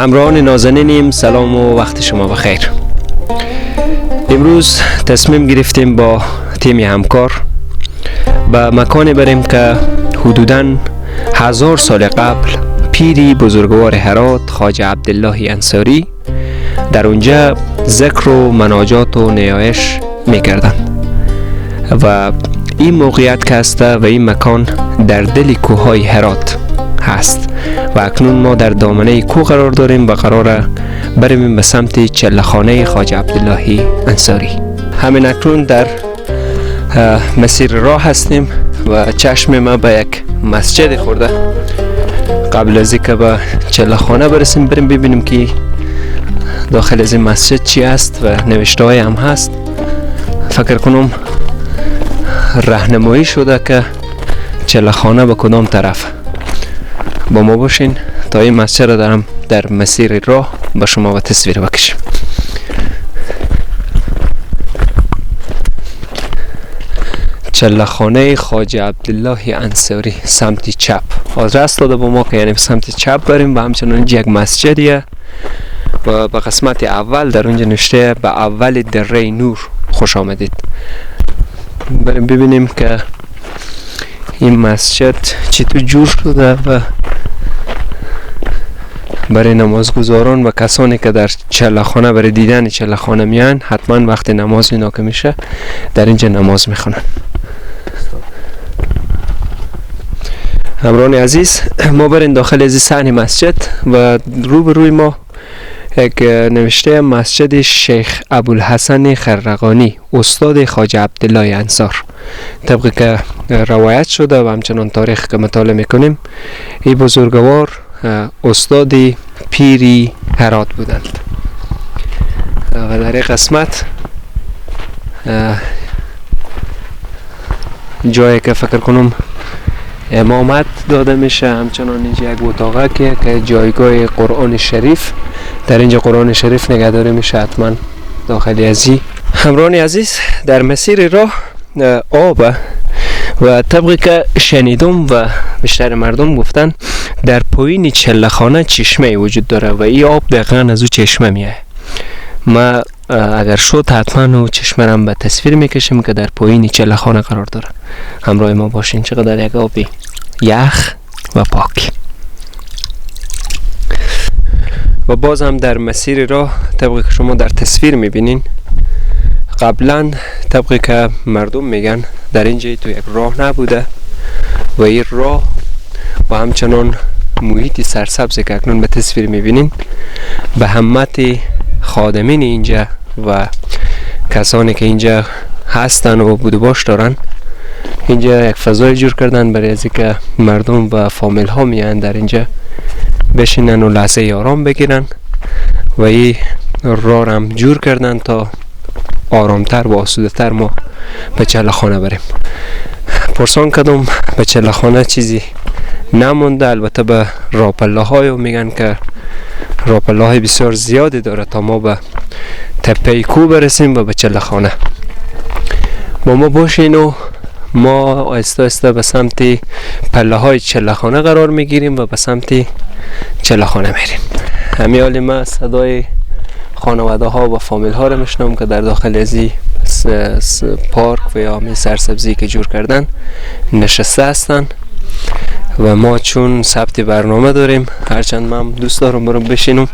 همراهان نازنینیم، سلام و وقت شما بخیر. امروز تصمیم گرفتیم با تیم همکار به مکانی بریم که حدوداً 1000 سال قبل پیری بزرگوار هرات خواجه عبدالله انصاری در اونجا ذکر و مناجات و نیایش میکردند و این موقعیت که هست و این مکان در دل کوههای هرات هست و اکنون ما در دامنه کوه قرار داریم و قرار بریم به سمت چلخانه خواجه عبدالله انصاری. همین اکنون در مسیر راه هستیم و چشم ما به یک مسجد خورده. قبل از اینکه به چلخانه برسیم بریم ببینیم که داخل از این مسجد چی است و نوشته های هم هست. فکر کنم راهنمایی شده که چلخانه به کدام طرف. با ما باشین تا این مسجد را دارم در مسیر راه با شما به تصویر بکشیم. چلخانه خواجه عبدالله انصاری سمت چپ آدرس داده با ما که یعنی سمت چپ بریم و همچنان یک مسجدیه و به قسمت اول در اونجا نوشته به اول دره نور خوش آمدید. بریم ببینیم که این مسجد چطور جور شده و برای نمازگزاران و کسانی که در چلخانه برای دیدن چلخانه میان حتما وقت نماز اینا که میشه در اینجا نماز میخونن. همراهان عزیز، ما بریم داخل از صحن مسجد و روبروی ما یک نوشته مسجد شیخ ابوالحسن خرقانی استاد خواجه عبدالله انصار. طبقی که روایت شده و همچنان تاریخ که مطالعه میکنیم این بزرگوار استاد پیری هرات بودند و در این قسمت جایی که فکر کنم امامت داده میشه، همچنان اینجا یک اتاقه که جایگاه قرآن شریف، در اینجا قرآن شریف نگهداری میشه حتما داخلی ازی. همراهان عزیز، در مسیر راه آب و طبقی که شنیدم و بیشتر مردم گفتن در پایین چلخانه چشمه وجود داره و این آب دقیقا از او چشمه میه. ما اگر شد حتما او چشمه را به تصویر میکشیم که در پایین چلخانه قرار داره. همراه ما باشین. چقدر یک آبی یخ و پاک. و باز هم در مسیر راه طبقی که شما در تصویر میبینین، قبلا طبقی که مردم میگن در اینجا تو یک راه نبوده و این راه و همچنان محیط سرسبز که اکنون به تصویر میبینین به همت خادمین اینجا و کسانی که اینجا هستن و بود و باش دارن اینجا یک فضای جور کردن برای از اینکه مردم و فامیل ها میان در اینجا بشینن و لحظه آرام بگیرن و این راه هم جور کردن تا آرامتر و آسوده تر ما به چلخانه بریم. پرسان کردم به چلخانه چیزی نمونده، البته به راپله های و میگن که راپله های بسیار زیادی داره تا ما به تپه کو برسیم و به چلخانه. با ما باشین و ما آهسته آهسته به سمت پله های چلخانه قرار میگیریم و به سمت چلخانه میریم. همین حال ما صدای خانواده ها و فامیل ها رو میشنم که در داخل از پارک و یا همین سرسبزی که جور کردن نشسته هستن و ما چون ثبت برنامه داریم، هرچند من دوست دارم برم بشینم،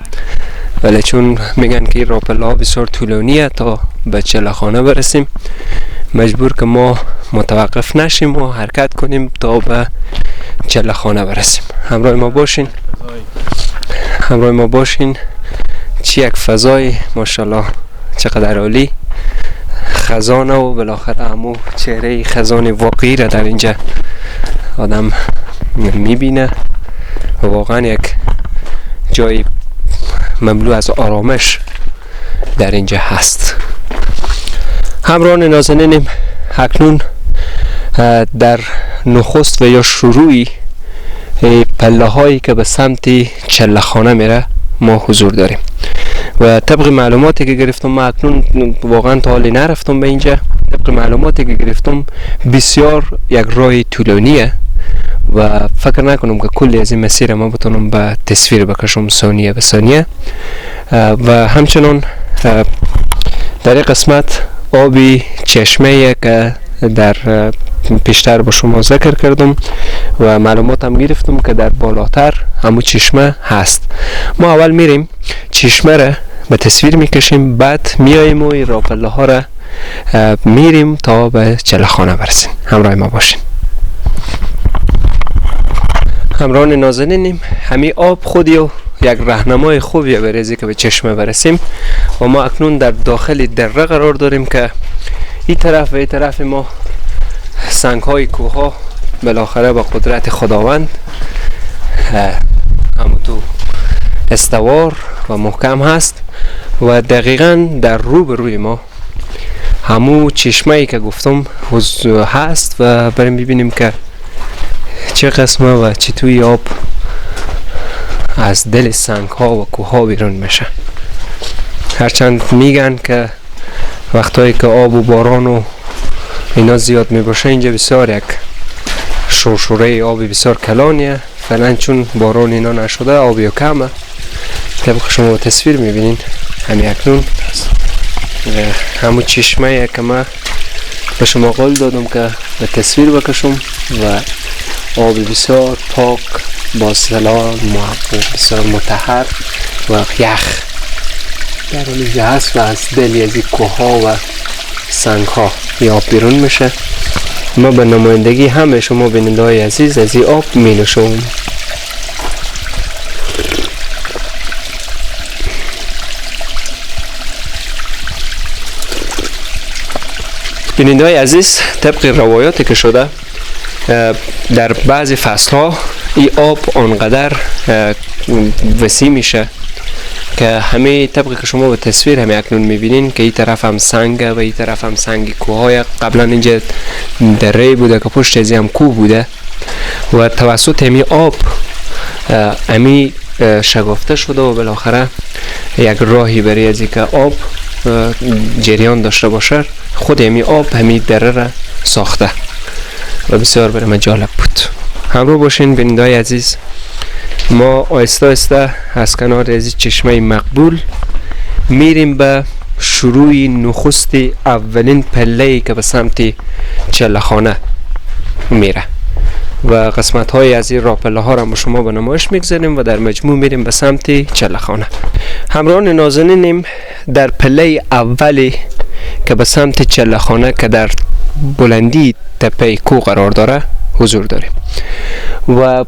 ولی چون میگن که این راپله ها بسیار طولانیه تا به چلخانه برسیم مجبور که ما متوقف نشیم و حرکت کنیم تا به چلخانه برسیم. همراه ما باشین، همراه ما باشین. چی یک فضای ماشاءالله چقدر عالی، خزانه و بالاخره همو چهره خزان واقعی را در اینجا آدم میبینه و واقعا یک جای مملو از آرامش در اینجا هست. همراهان نازنینیم، اکنون در نخست و یا شروعی پله هایی که به سمت چلخانه میره ما حضور داریم. و طبق معلوماتی که گرفتم، ما اکنون واقعا تا حالی نرفتم به اینجا، طبق معلوماتی که گرفتم بسیار یک راه طولانیه و فکر نکنم که کلی از این مسیر ما بتونم به تصویر بکشم ثانیه به ثانیه. و همچنان در این قسمت آبی چشمه که در پیشتر با شما ذکر کردم و معلومات هم گرفتم که در بالاتر همون چشمه هست. ما اول میریم چشمه را به تصویر میکشیم، بعد میاییم و این راپله ها را میریم تا به چلخانه برسیم. همراه ما باشین. همراهان نازنینیم، همین آب خودی و یک راهنمای خوبیه برای که به چشمه برسیم و ما اکنون در داخل دره قرار داریم که این طرف و این طرف ما سنگ های کوه ها بالاخره با قدرت خداوند همون تو استوار و محکم هست و دقیقا در رو به روی ما همون چشمه ای که گفتم هست و بریم ببینیم که چه قسمه و چه توی آب از دل سنگ ها و کوه ها بیرون میشه. هرچند میگن که وقتایی که آب و باران و اینا زیاد میباشه اینجا بسیار یک شرشوره آبی بسیار کلانیه، فعلا چون باران اینا نشده آبی و کمه. طبق شما با تصویر میبینین همین اکنون همون چشمه که من به شما قول دادم که به تصویر بکشم و آب بسیار پاک با سلال بسیار مطهر و یخ در اینجا هست و از دل از کوه ها و سنگ ها آب بیرون میشه. ما به نمایندگی همه شما بیننده های عزیز از این آب می نوشم. بیننده های عزیز، طبق روایاتی که شده در بعضی فصل ها این آب آنقدر وسیع میشه که همه طبقی که شما به تصویر همه اکنون میبینین که این طرف هم سنگ و این طرف هم سنگ کوههای قبلا اینجا دره بوده که پشت از هم کوه بوده و توسط همی آب همی شگافته شده و بالاخره یک راهی برای از که آب جریان داشته باشه خود همی آب همی دره را ساخته و بسیار برای من جالب بود. همراه باشین بیننده‌های عزیز، ما آهسته آهسته از کنار از چشمه مقبول میریم به شروع نخست اولین پله‌ای که به سمت چلخانه میره و قسمت های از این راپله ها را شما به نمایش میگذاریم و در مجموع میریم به سمت چلخانه. همراهان نازنینیم، در پله اولی که به سمت چلخانه که در بلندی تپه کو قرار داره حضور داریم و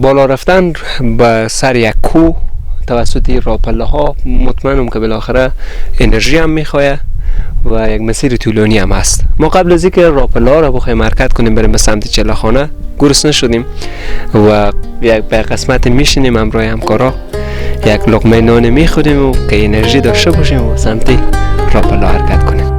بالا رفتن به سر یک کوه توسط راپله ها مطمئنم که بالاخره انرژی هم میخواه و یک مسیر طولانی هم هست. ما قبل از اینکه راپله ها را بخوایم حرکت کنیم بریم به سمت چلخانه گرسنه شدیم و یک به قسمت میشینیم همراه همکارا یک لقمه نان میخوریم و که انرژی داشته باشیم و سمت راپله حرکت کنیم.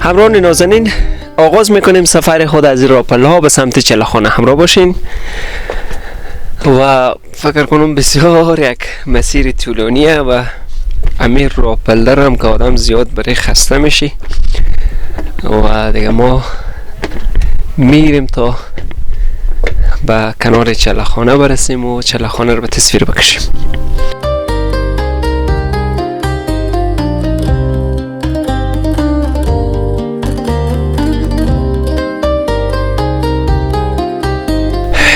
همراهان نازنین، آغاز میکنیم سفر خود از این راپله ها به سمت چلخانه. همراه باشین و فکر کنم بسیار یک مسیر طولانیه و امیر راپله هم که آدم زیاد برای خسته میشی و دیگه ما میریم تا به کنار چلخانه برسیم و چلخانه رو به تصویر بکشیم.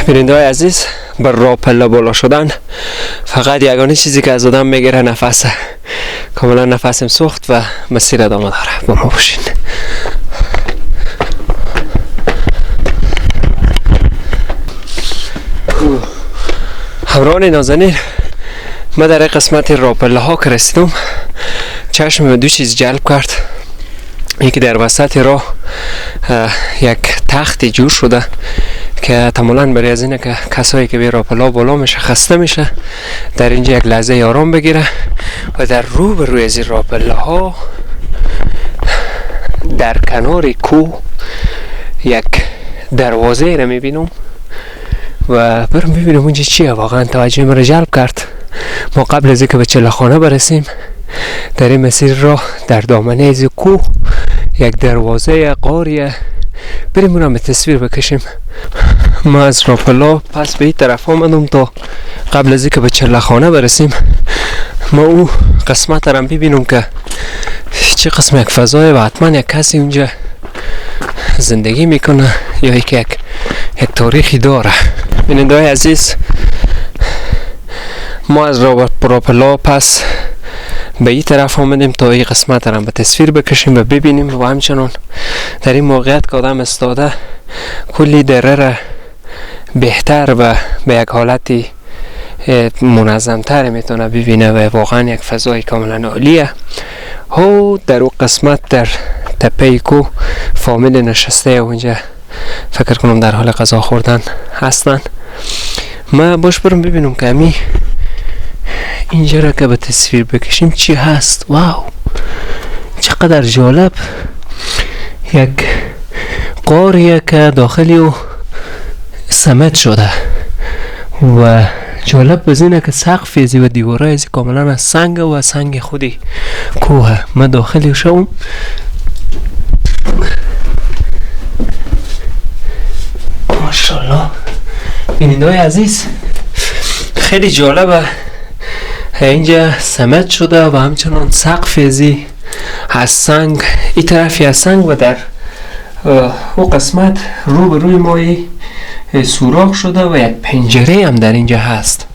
بیننده های عزیز، بر راه پله بالا شدن فقط یگانه چیزی که از آدم میگیره نفسه. کاملا نفسم سوخت و مسیر ادامه داره. با ما باشین. همراهان نازنین، ما در قسمت راپله ها که رسیدم چشم به دو چیز جلب کرد. یکی در وسط راه یک تخت جور شده که احتمالاً برای از اینه که کسایی که به راپلا بالا میشه خسته میشه در اینجا یک لحظه آرام بگیره، و در رو به روی از این راپله ها در کنار کوه یک دروازه را میبینم و برم ببینم اونجا چیه. واقعا توجه مرا جلب کرد. ما قبل از اینکه به چلخانه برسیم در این مسیر راه در دامنه از کوه یک دروازه قاریه، بریم اونم به تصویر بکشیم. ما از راپلا پس به این طرف آمدم تا قبل از اینکه به چلخانه برسیم ما او قسمت را ببینم که چه قسم یک فضای و حتما یک کسی اونجا زندگی میکنه یا یک تاریخی داره. بیننده های عزیز، ما از راپلا پس به این طرف آمدیم تا این قسمت را به تصویر بکشیم و ببینیم، و همچنان در این موقعیت که آدم استاده کلی دره را بهتر و به یک حالتی منظمتر میتونه ببینه و واقعا یک فضای کاملا عالیه. ها در اون قسمت در تپه کو فامیل نشسته و اونجا فکر کنم در حال غذا خوردن هستن. ما باش برم ببینم که امی اینجا را که به تصویر بکشیم چی هست. واو چقدر جالب، یک قاریه که داخلی و سمت شده و جالب بزینه که سقف ازی و دیوارای ازی کاملا از سنگ و سنگ خودی کوه. ما داخلی شوم. ماشاءالله بیننده های عزیز، خیلی جالبه اینجا سمت شده و همچنان سقف ازی از سنگ، این طرفی از سنگ و در او قسمت رو به روی مایی سوراخ شده و یک پنجره هم در اینجا هست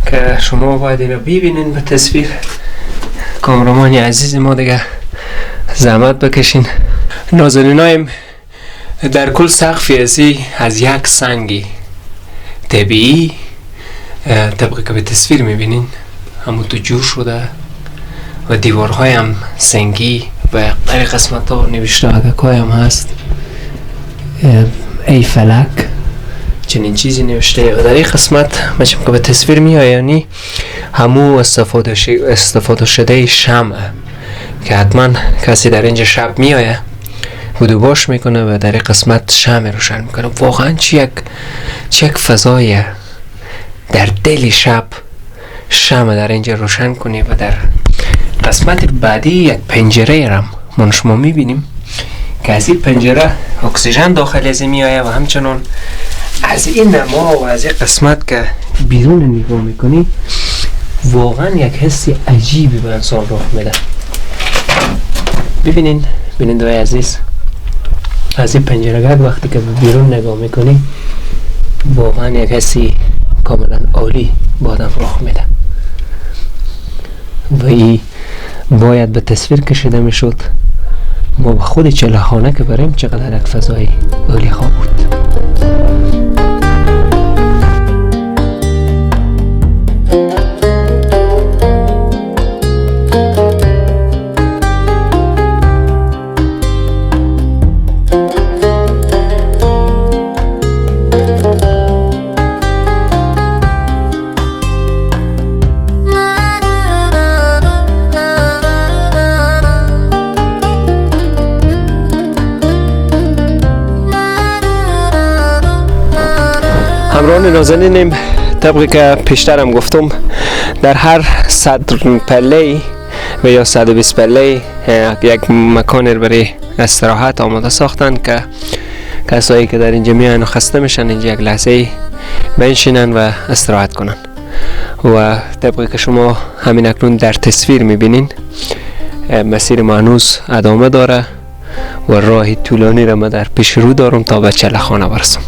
که شما باید اینو ببینین به تصویر. کامرامانی عزیز ما دیگه زحمت بکشین. نازنینایم، در کل سقف ازی از یک سنگی طبیعی طبقه که به تصویر میبینین همون تو جور شده و دیوارهای هم سنگی و در قسمت ها نوشته های هم هست ای فلک چنین چیزی نوشته. و در این قسمت مچم که به تصویر میآید یعنی همو استفاده شده شمع که حتما کسی در اینجا شب میآید و باش میکنه و در این قسمت شمع روشن میکنه. واقعا چی یک فضایه در دل شب شمع در اینجا روشن کنی. و در قسمت بعدی یک پنجره رم من شما میبینیم که از این پنجره اکسیژن داخل از این میآید و همچنان از این نما و از این قسمت که بیرون نگاه میکنی واقعا یک حس عجیبی به انسان رخ میده. ببینین بیننده عزیز، از این پنجره وقتی که به بیرون نگاه میکنی واقعا یک حسی کاملا عالی با آدم رخ میده و این باید به تصویر کشیده میشد. ما به خود چلخانه که بریم چقدر یک فضای عالی خواه بود. همراهان نازنینیم، طبقی که پیشترم گفتم در هر 100 پله و یا 120 پله یک مکان برای استراحت آماده ساختن که کسایی که در اینجا میان و خسته میشن اینجا یک لحظه بنشینن و استراحت کنن. و طبقی که شما همین اکنون در تصویر میبینین مسیر ما هنوز ادامه داره و راه طولانی را ما در پیش رو دارم تا به چلخانه برسم.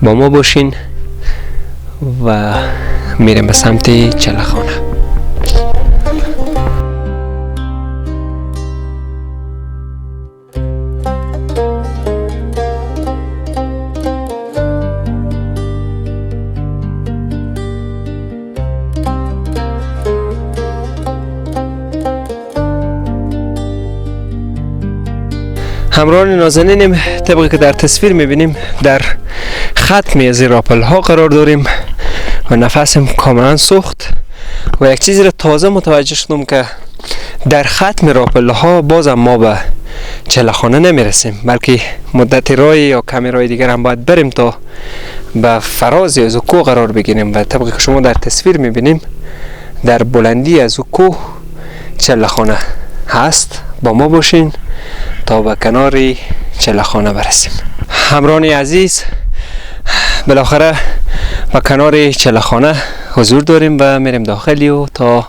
با ما باشین و میریم به سمت چلخانه. همراهان نازنینیم، طبقی که در تصویر میبینیم در ختم از راپل ها قرار داریم و نفسم کاملا سوخت و یک چیزی را تازه متوجه شدم که در ختم راپل ها بازم ما به چلخانه نمیرسیم، بلکه مدت رای یا کمی رای دیگر هم باید بریم تا به فراز از کوه قرار بگیریم و طبقی که شما در تصویر میبینیم در بلندی از کوه چلخانه هست. با ما باشین تا به کنار چلخانه برسیم. همراهان عزیز، بالاخره به کنار چلخانه حضور داریم و میریم داخلی و تا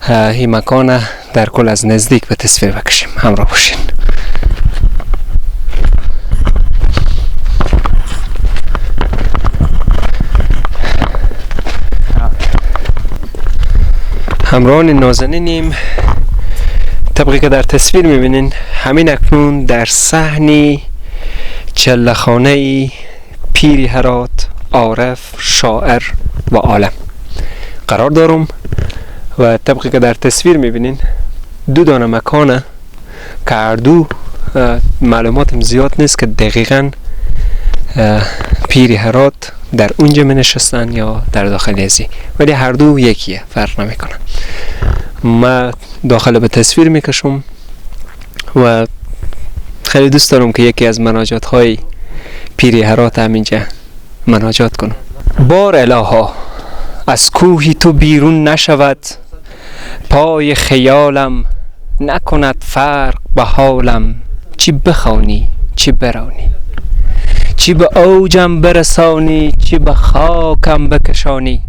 این مکان در کل از نزدیک به تصویر بکشیم. همراه باشین. همراهان نازنینیم، طبقی که در تصویر میبینین همین اکنون در صحن چلخانه پیری هرات، عارف، شاعر و عالم قرار دارم و طبقی که در تصویر میبینین دو دانه مکانه که هر دو معلوماتم زیاد نیست که دقیقاً پیری هرات در اونجا می نشستن یا در داخل ازی، ولی هر دو یکیه، فرق نمیکنه. ما داخل به تصویر میکشم و خیلی دوست دارم که یکی از مناجات های پیری هرات هم اینجا مناجات کنم. بار الها از کوهی تو بیرون نشود، پای خیالم نکند فرق به حالم، چی بخوانی چی برانی، چی به اوجم برسانی چی به خاکم بکشانی،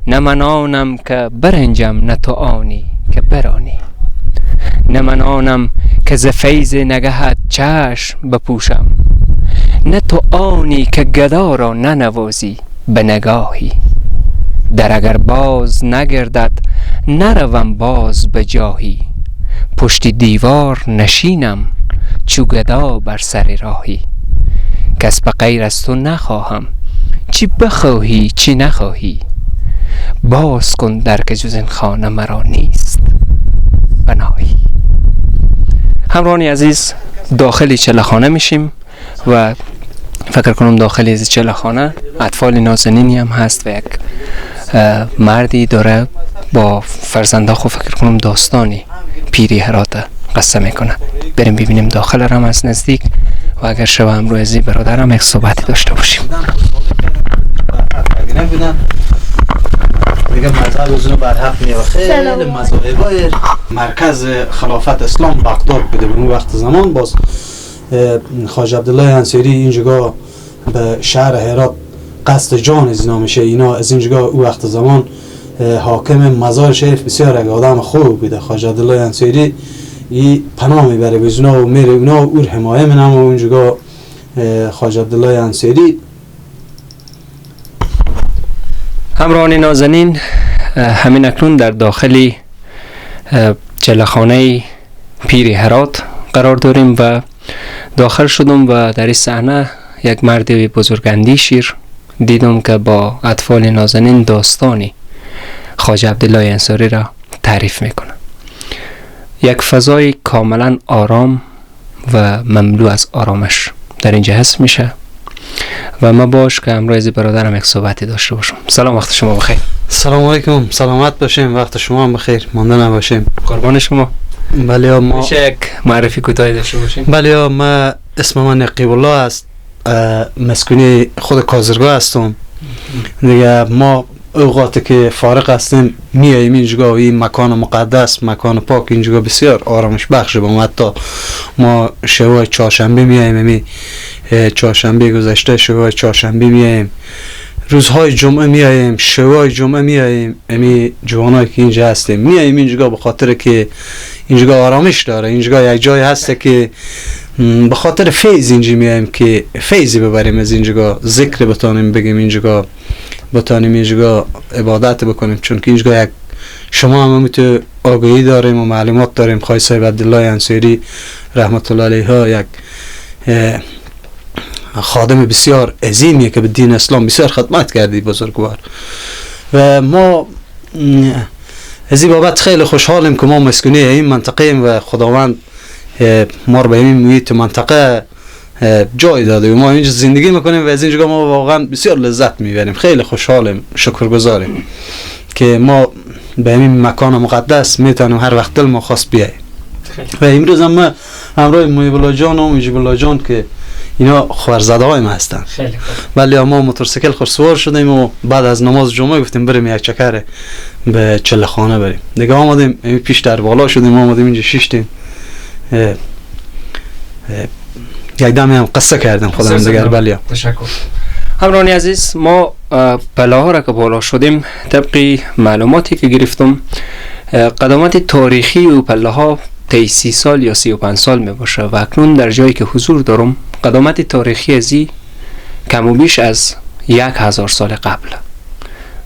نه من آنم که برنجم نه تو آنی که برانی، نه من آنم که ز فیض نگهت چشم بپوشم، نه تو آنی که گدا را ننوازی به نگاهی، در اگر باز نگردد نروم باز به جاهی، پشت دیوار نشینم چو گدا بر سر راهی، کس به غیر از تو نخواهم چی بخواهی چی نخواهی، باز کن در که جز این خانه مرا نیست پناهی. همراهان عزیز، داخل چلخانه میشیم و فکر کنم داخل از چلخانه اطفال نازنینی هم هست و یک مردی داره با فرزنده خود فکر کنم داستانی پیری هرات قصه میکنه. بریم ببینیم داخل رم از نزدیک و اگر شب همراه از برادرم یک صحبتی داشته باشیم. دیگه مذهب از اونو برحق میه و خیلی مذاهبای مرکز خلافت اسلام بغداد بوده. به اون وقت زمان باز خواجه عبدالله انصاری اینجا به شهر هرات قصد جان از اینا میشه. اینا از اینجا او وقت زمان حاکم مزار شریف بسیار یک آدم خوب بوده. خواجه عبدالله انصاری ای پناه میبره به اینا و میره اونا و اور حمایه منم و اونجا خواجه عبدالله انصاری. همراهان نازنین، همین اکنون در داخل چلخانه پیری هرات قرار داریم و داخل شدم و در این صحنه یک مرد بزرگندیشی دیدم که با اطفال نازنین داستانی خواجه عبدالله انصاری را تعریف میکنه. یک فضای کاملا آرام و مملو از آرامش در اینجا حس میشه و ما باش که همراه از برادرم یک صحبتی داشته باشم. سلام، وقت شما بخیر. سلام علیکم، سلامت باشیم، وقت شما هم بخیر، مانده نباشیم. قربان شما. بله ما میشه یک معرفی کوتاهی داشته باشیم؟ بله ما اسم من نقیب الله است، مسکونی خود کازرگاه هستم. دیگه ما اوقاتی که فارغ هستیم میاییم اینجا و این مکان مقدس، مکان پاک اینجا بسیار آرامش بخش به ما. حتی ما شبای چهارشنبه میاییم، چهارشنبه گذشته شبای چهارشنبه میاییم، روزهای جمعه میاییم، شبای جمعه میاییم. امی جوانایی که اینجا هستیم میاییم اینجا به خاطر که اینجا آرامش داره، اینجا یک جای هست که به خاطر فیض اینجا میاییم که فیضی ببریم از اینجا، ذکر بتانیم بگیم اینجا، بتانیم اینجا عبادت بکنیم، چون که اینجا یک شما هم تو آگاهی داریم و معلومات داریم. خواجه صاحب عبدالله انصاری رحمت الله علیه یک خادم بسیار عظیمیه که به دین اسلام بسیار خدمت کردی بزرگوار، و ما از این بابت خیلی خوشحالیم که ما مسکونی این منطقه ایم و خداوند ما رو به این محیط منطقه جای داده و ما اینجا زندگی میکنیم و از اینجا ما واقعا بسیار لذت میبریم، خیلی خوشحالیم، شکرگزاریم که ما به این مکان مقدس میتونیم هر وقت دل ما خواست بیاییم. و امروز هم ما همراه محب الله جان و مجیب الله جان که اینا خواهرزاده های ما هستن، ولی ما موتورسیکل خود سوار شدیم و بعد از نماز جمعه گفتیم بریم یک چکر به چله خانه بریم دیگه. آمدیم پیش در بالا شدیم، آمدیم اینجا شیشتیم، یک دم هم قصه کردیم خودم دیگر. بله تشکر. همراهان عزیز، ما پله ها را که بالا شدیم طبق معلوماتی که گرفتم قدمت تاریخی و پله ها طی 30 سال یا 35 سال می باشه و اکنون در جایی که حضور دارم قدمت تاریخی ازی کم و بیش از 1000 سال قبل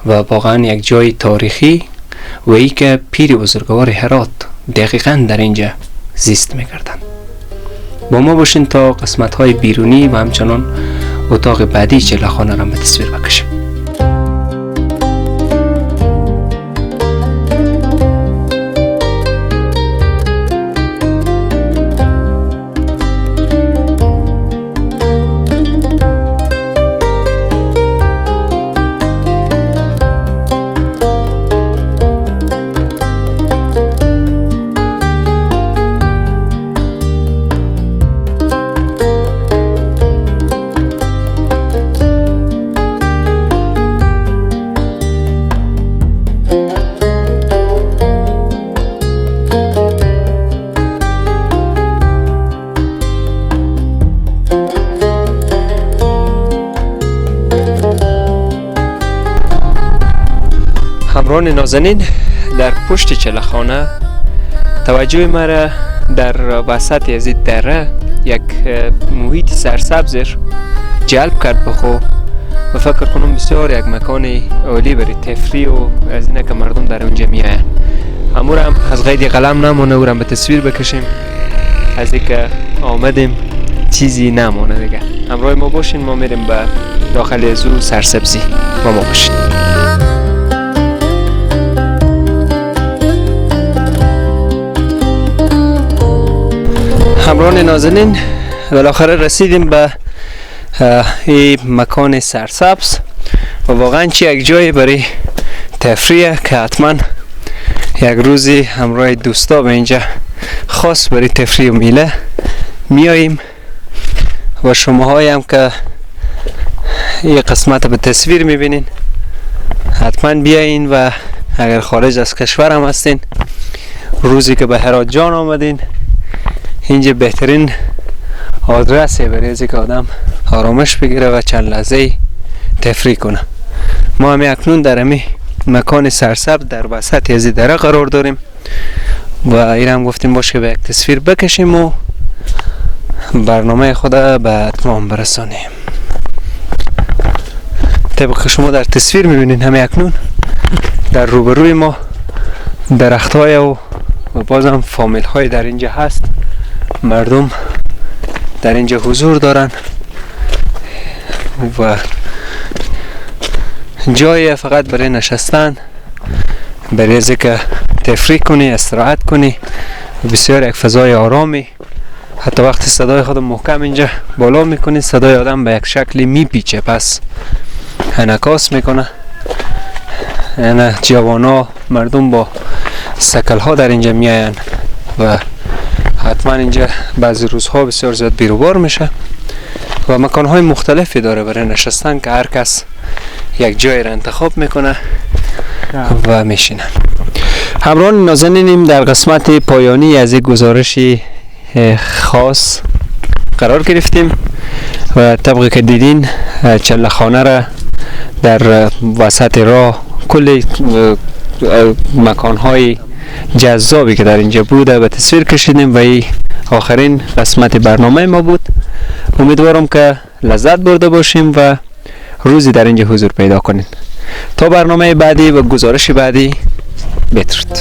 و واقعا یک جای تاریخی و ای که پیر بزرگوار هرات دقیقا در اینجا زیست میکردن. با ما باشین تا قسمت های بیرونی و همچنان اتاق بعدی چله خانه را به تصویر بکشیم. همراهان نازنین، در پشت چله خانه توجه مرا در وسط از این دره یک محیط سرسبز جلب کرد به خود و فکر کنم بسیار یک مکان عالی برای تفریح و از اینه که مردم در اونجا میاین. امور هم از قید قلم نمونه، او به تصویر بکشیم، از اینکه آمدیم چیزی نمونه دیگه. همراه ما باشین، ما میریم به داخل از او سرسبزی، با ما باشین. همراهان نازنین، بالاخره رسیدیم به این مکان سرسبز و واقعا چی یک جای برای تفریح که حتما یک روزی همراه دوستا به اینجا خاص برای تفریح و میله میاییم و شماهایی هم که این قسمت به تصویر میبینین حتما بیاین و اگر خارج از کشور هم هستین روزی که به هرات جان آمدین اینجا بهترین آدرسه برای از که آدم آرامش بگیره و چند لحظه تفریح کنه. ما همی اکنون در همی مکان سرسبز در وسط از دره قرار داریم و این هم گفتیم باشه که به یک تصویر بکشیم و برنامه خود به اتمام برسانیم. طبق شما در تصویر میبینین همی اکنون در روبروی ما درخت های و بازم فامیل های در اینجا هست، مردم در اینجا حضور دارن و جای فقط برای نشستن، برای از که تفریح کنی، استراحت کنی، بسیار یک فضای آرامی. حتی وقتی صدای خود محکم اینجا بالا میکنی صدای آدم به یک شکلی میپیچه، پس انعکاس میکنه. یعنی جوانا، مردم با سکل ها در اینجا میاین و حتما اینجا بعضی روزها بسیار زیاد بیروبار میشه و مکانهای مختلفی داره برای نشستن که هر کس یک جای را انتخاب میکنه و میشینن. همراهان نازنینیم در قسمت پایانی از یک گزارش خاص قرار گرفتیم و طبقی که دیدین چله خانه را در وسط راه کل مکانهای جذابی که در اینجا بوده به تصویر کشیدیم و این آخرین قسمت برنامه ما بود. امیدوارم که لذت برده باشیم و روزی در اینجا حضور پیدا کنین. تا برنامه بعدی و گزارش بعدی، بدرود.